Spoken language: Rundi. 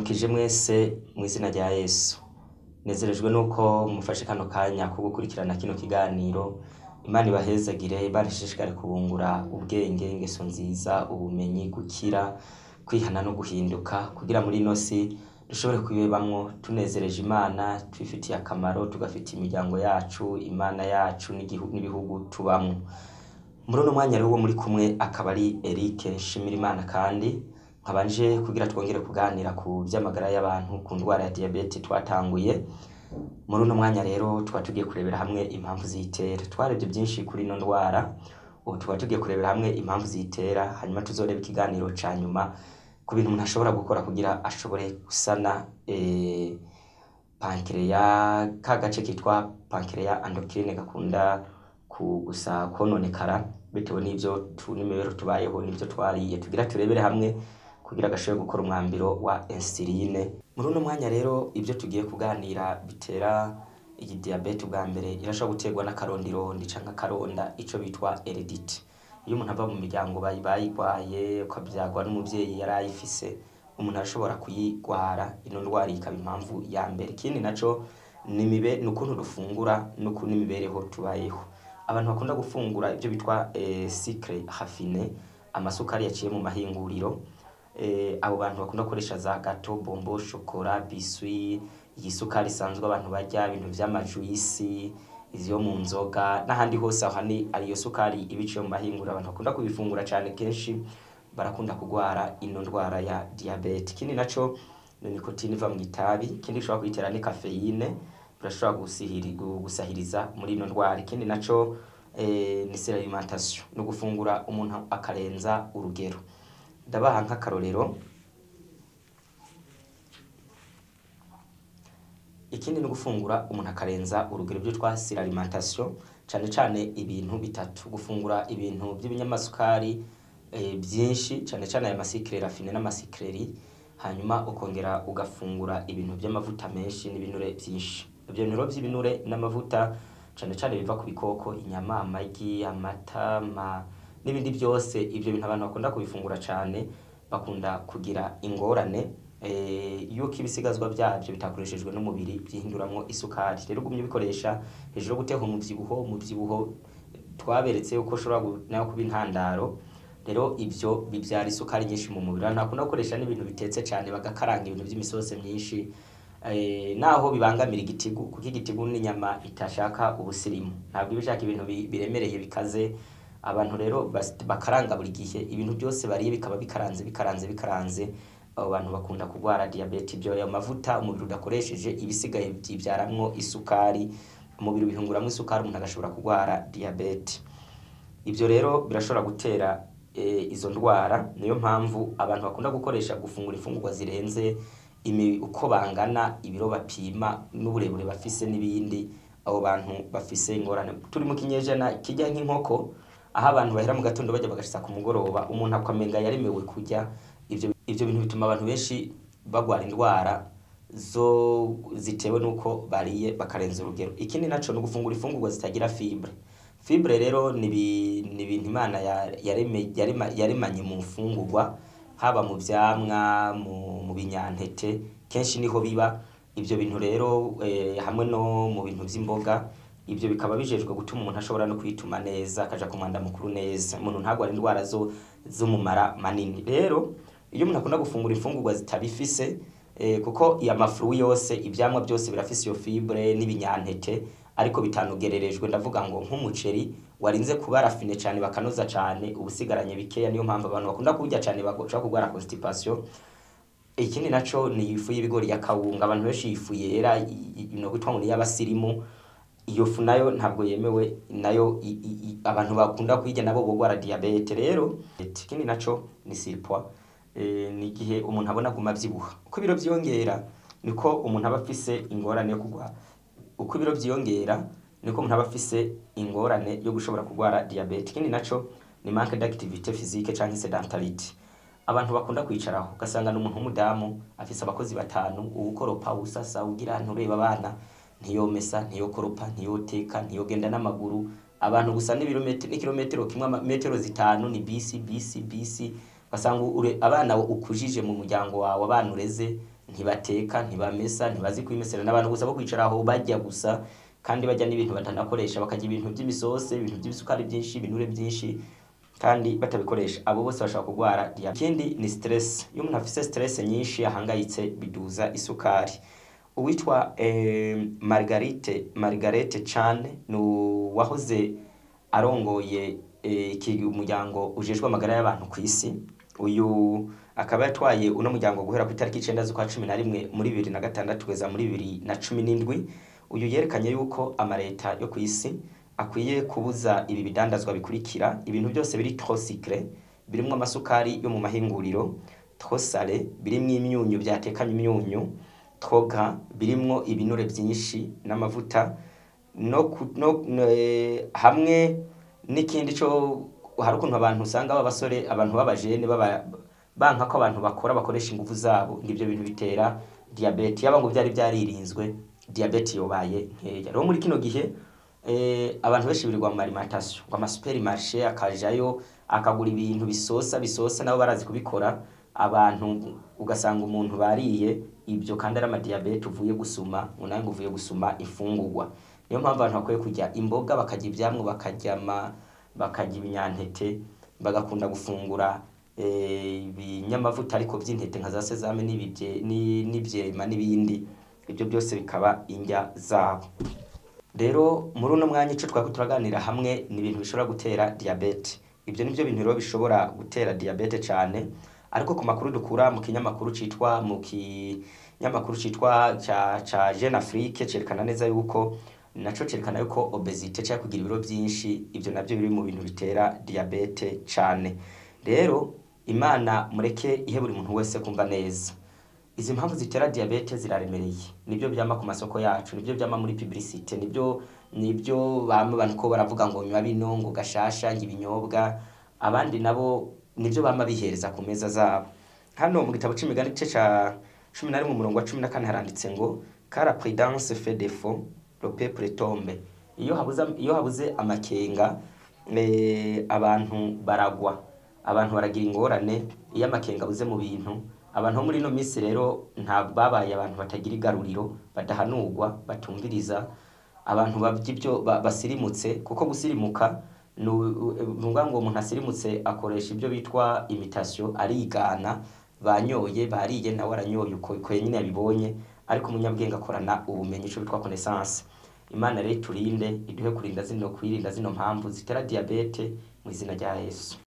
Ndabaramukije mwese mu izina rya Yesu. Nezerejwe nuko mufashe kano kanya ko gukurikirana kino kiganiro. Imana ibahezagire, Imana ishishikare kubungura ubwenge, ingeso nziza, ubumenyi, gukira, kwihana no guhinduka, kugira muri ino si dushobore kuyibamwo tunezereje Imana, twifitiye akamaro, tugafitiye imiryango yacu, Imana yacu n'ibihugu tubamwo. Muri uno mwanya rero uwo muri kumwe akaba ari Eric Nshimirimana, kandi nkaba nje kugira twongere kuganira ku vy'amagara y'abantu, ku ndwara ya diyabete twatanguye. Muri uno mwanya rero tukaba tugiye kurebera hamwe impamvu ziyitera. Twarebye byinshi kuri ino ndwara, ubu tukaba tugiye kurebera hamwe impamvu ziyitera, hanyuma tuzoreba ikiganiro ca nyuma ku bintu umuntu ashobora gukora kugira ashobore gusana pancreas, ka gace kitwa pancreas endocrine gakunda gusa kononekara bitewe n'ivyo n'imibereho tubayeho n'ivyo twariye. Tugira turebere hamwe kugira gashobore gukora umwambiro wa insuline. Muri uno mwanya rero ivyo tugiye kuganira bitera iyi diyabete, ubwa mbere irashobora guterwa n'akarondirondi canke akaronda, ico bitwa heredity. Iyo umuntu ava mu miryango bayigwaye, ukavyagwa n'umuvyeyi yari ayifise, umuntu arashobora kuyigwara ino ndwara, ikaba impamvu ya mbere. Ikindi naco ni ukuntu dufungura n'imibereho tubayeho. Abantu bakunda gufungura ivyo bitwa sucre raffiné, amasukari yaciye mu mahinguriro, abo bantu bakunda gukoresha za gâteau, bonbon, chocolat, biscuit, iyi sukari isanzwe abantu barya, ibintu vy'amajuisi, ivyo mu nzoga n'ahandi hose, aho ni ariyo sukari iba iciye mu mahinguriro, abantu bakunda kubifungura cane kenshi barakunda kugwara ino ndwara ya diyabete. Ikindi naco ni nicotine iva mw'itabi. Ikindi gishobora kuyitera ni caféine, birashobora gusahiriza muri ino ndwara. Ikindi naco ni suralimentation, ni ugufungura umuntu akarenza urugero. Ndabaha nk'akarorero. Ikindi ni ugufungura umuntu akarenza urugero, ibyo twita suralimentation, cane cane ibintu bitatu: gufungura ibintu by'ibinyamasukari byinshi, cane cane aya masucre raffiné n'amasucreries, hanyuma ukongera ugafungura ibintu by'amavuta menshi n'ibinure byinshi. Ibyo bintu rero by'ibinure n'amavuta, cane cane biva ku bikoko, inyama, amagi, amata, n'ibindi byose, ibyo bintu abantu bakunda kubifungura cane bakunda kugira ingorane yuko ibisigazwa byabyo bitakoreshejwe n'umubiri byihinduramwo isukari. Rero ugumye ubikoresha, hejuru yo guteka umuvyibuho twaberetse yuko ushobora nayo kuba intandaro. Rero ivyo bivyara isukari nyinshi mu mubiri. Abantu bakunda gukoresha n'ibintu bitetse cane, bagakaranga ibintu vy'imisose myinshi, naho bibangamira igitigu, kuko igitigu n'inyama itashaka ubusirimu, ntabwo iba ishaka ibintu biremereye bikaze. Abantu rero bakaranga buri gihe, ibintu byose bariye bikaba bikaranze, bikaranze, bikaranze, abo bantu bakunda kurwara diyabete. Ibyo ayo mavuta umubiri udakoresheje, ibisigaye byibyaramwo isukari, umubiri ubihunguramwo isukari, umuntu agashobora kurwara diyabete. Ibyo rero birashobora gutera izo ndwara. Niyo mpamvu abantu bakunda gukoresha gufungura imfungurwa zirenze uko bangana, ibiro bapima n'uburebure bafise n'ibindi, abo bantu bafise ingorane. Turi mu kinyejana kijya nk'inkoko, aho abantu bahera mu gatondo bajya bagashitsa ku mugoroba, umuntu akamenga yaremewe kurya. Ivyo bintu bituma abantu benshi bagwara indwara zo zitewe nuko bariye bakarenza urugero. Ikindi naco ni ugufungura imfungurwa zitagira fibre. Fibre rero ni ibintu Imana yaremanye mu mfungurwa, haba mu vyamwa, mu binyantete, kenshi niho biba ivyo bintu rero, hamwe no mu bintu vy'imboga. Ivyo bikaba bijejwe gutuma umuntu ashobora no kwituma neza, akaja ku mwanda mukuru neza, umuntu ntagware indwara zo z'umumara manini. Rero iyo umuntu akunda gufungura imfungurwa zitabifise, kuko iya mafruits yose, ivyamwa byose birafise iyo fibre n'ibinyantete, ariko bitanogererejwe. Ndavuga ngo nk'umuceri warinze kuba raffiné cane, bakanoza cane, ubusigaranye bikeya. Niyo mpamvu abantu bakunda kurya cane bashobora kurwara constipation. Ikindi naco ni ifu y'ibigori ya kawunga. Abantu benshi ifu yera ino kwitwa ngo ni y'abasirimu, iyo fu nayo ntabwo yemewe, nayo abantu bakunda kuyirya nabo bogwara diabète. Rero ikindi naco ni surpoids, ni igihe umuntu abona aguma avyibuha. Uko ibiro vyiyongera niko umuntu aba afise ingorane yo kugwara, uko ibiro vyiyongera niko umuntu aba afise ingorane yo gushobora kugwara diabète. Ikindi naco ni manque d'activité physique canke sédentarité. Abantu bakunda kwicaraho, ugasanga n'umuntu w'umudamu afise abakozi batanu, uwukoropa, uwusasa, ugira ntureba abana, ntiyomesa, ntiyokoropa, ntiyoteka, ntiyogenda n'amaguru. Abantu gusa n'ibirometero, n'ikirometero kimwe, metero 5 ni bisi, bisi, bisi. Ugasanga abana ukujije mu muryango wawe, abana ureze. Ntibateka, ntibamesa, ntibazi kwimesera, n'abantu gusa bo kwicara aho bajya gusa, kandi bajya n'ibintu batanakoresha, bakarya ibintu by'imisose, ibintu by'ibisukari byinshi, ibinure byinshi, kandi batabikoresha. Abo bose bashobora kurwara diyabete. Ikindi ni stress. Iyo umuntu afise stress nyinshi, ahangayitse, biduza isukari. Uwitwa Margarete Chan ni uwahoze arongoye iki umuryango ujejwe amagara y'abantu ku isi. Uyu akaba yatwaye uno muryango guhera ku itariki 9 z'ukwa 11 muri 2006 kugeza muri 2017. Uyu yerekanye yuko amareta yo ku isi akwiye kubuza ibi bidandazwa bikurikira: ibintu byose biri trop sucré, birimwo amasukari yo mu mahinguriro, trop salé, birimwo imyunyu, byatekanye imyunyu, trop gras, birimwo ibinure byinshi n'amavuta, no, no, hamwe n'ikindi cyo hari ukuntu abantu usanga b'abasore, abantu b'abajene, baba banka ko abantu bakora, bakoresha ingufu zabo, ngo ibyo bintu bitera diyabete. Yaba ngo byari byaririnzwe, diyabete yobaye nkeya. Rero muri kino gihe abantu benshi birirwa mu alimentation, ngo ama supermarché, akajayo akagura ibintu bisosa bisosa, nabo barazi kubikora. Abantu ugasanga umuntu bariye ibyo kandi ari amadiyabete uvuye gusuma, ngo nawe ngo uvuye gusuma ifungurwa. Niyo mpamvu abantu bakwiye kurya imboga, bakarya ivyamwa, bakarya ibinyantete, bagakunda gufungura ibinyamavuta ariko by'intete nka za sesame n'ivyema n'ibindi, ibyo byose bikaba indya zabo. Rero muri uno mwanya ico twariko turaganira hamwe ni ibintu bishobora gutera diyabete. Ibyo nivyo bintu rero bishobora gutera diyabete cane. Ariko ku makuru dukura mu kinyamakuru citwa ca Jeune Afrique, cerekana neza yuko naco cerekana yuko obésité cyangwa kugira ibiro byinshi, ibyo nabyo biri mu bintu bitera diyabete cane. Rero Imana mureke ihe buri muntu wese kumva neza izi mpamvu zitera diyabete. Ziraremereye, nibyo byama ku masoko yacu, nibyo byama muri publicité, nibyo bamwe abantu ko baravuga ngo nywa bino, ngo gashasha, ngo ibinyobwa, abandi nabo nibyo bama bihereza ku meza zabo. Hano mu gitabo c'Imigani, igice ca 11, umurongo wa 14, haranditse ngo: "Quand la prudence fait défaut, le peuple tombe." Iyo habuze amakenga, abantu baragwa, abantu baragira ingorane iyo amakenga abuze mu bintu. Abantu bo muri ino minsi rero nta babaye abantu batagira igaruriro, badahanurwa, batumviriza abantu barya ibyo basirimutse, kuko gusirimuka nuvuga ngo umuntu asirimutse akoresha ibyo bitwa imitation, arigana, banyoye, bariye, nawe aranyoye uko nyine yabibonye. Ariko umunyabwenge akorana ubumenyi, ico bitwa connaissance. Imana rero iturinde, iduhe kurinda zino, kwirinda zino mpamvu zitera diyabete mu izina rya Yesu.